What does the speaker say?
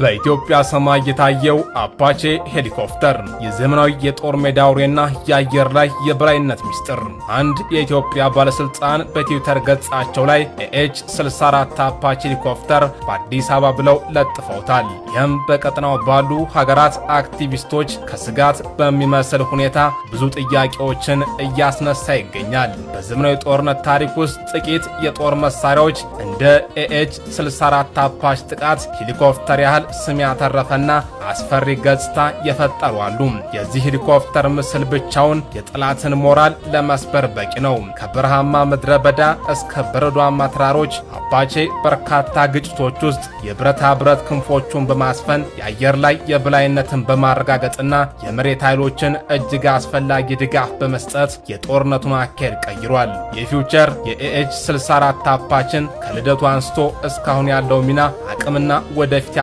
በኢትዮጵያ ሰማይ የታየው አፓቼ ሄሊኮፕተር፣ የዘመናዊ የጦር ሜዳ አውሬና የአየር ላይ የበላይነት ሚስጥር። አንድ የኢትዮጵያ ባለስልጣን በትዊተር ገጻቸው ላይ ኤኤች 64 አፓቼ ሄሊኮፕተር በአዲስ አበባ ብለው ለጥፈውታል። ይህም በቀጠናው ባሉ ሀገራት አክቲቪስቶች ከስጋት በሚመስል ሁኔታ ብዙ ጥያቄዎችን እያስነሳ ይገኛል። በዘመናዊ ጦርነት ታሪክ ውስጥ ጥቂት የጦር መሳሪያዎች እንደ ኤኤች 64 አፓች ጥቃት ሄሊኮፕተር ያህል ስም ያተረፈና አስፈሪ ገጽታ የፈጠሩ አሉ። የዚህ ሄሊኮፕተር ምስል ብቻውን የጠላትን ሞራል ለመስበር በቂ ነው። ከበረሃማ ምድረ በዳ እስከ በረዷማ ተራሮች አፓቼ በርካታ ግጭቶች ውስጥ የብረታ ብረት ክንፎቹን በማስፈን፣ የአየር ላይ የበላይነትን በማረጋገጥና የመሬት ኃይሎችን እጅግ አስፈላጊ ድጋፍ በመስጠት የጦርነቱን አካሄድ ቀይሯል። የ future የኤኤች 64 አፓችን ከልደቱ አንስቶ እስካሁን ያለው ሚና፣ አቅምና ወደፊት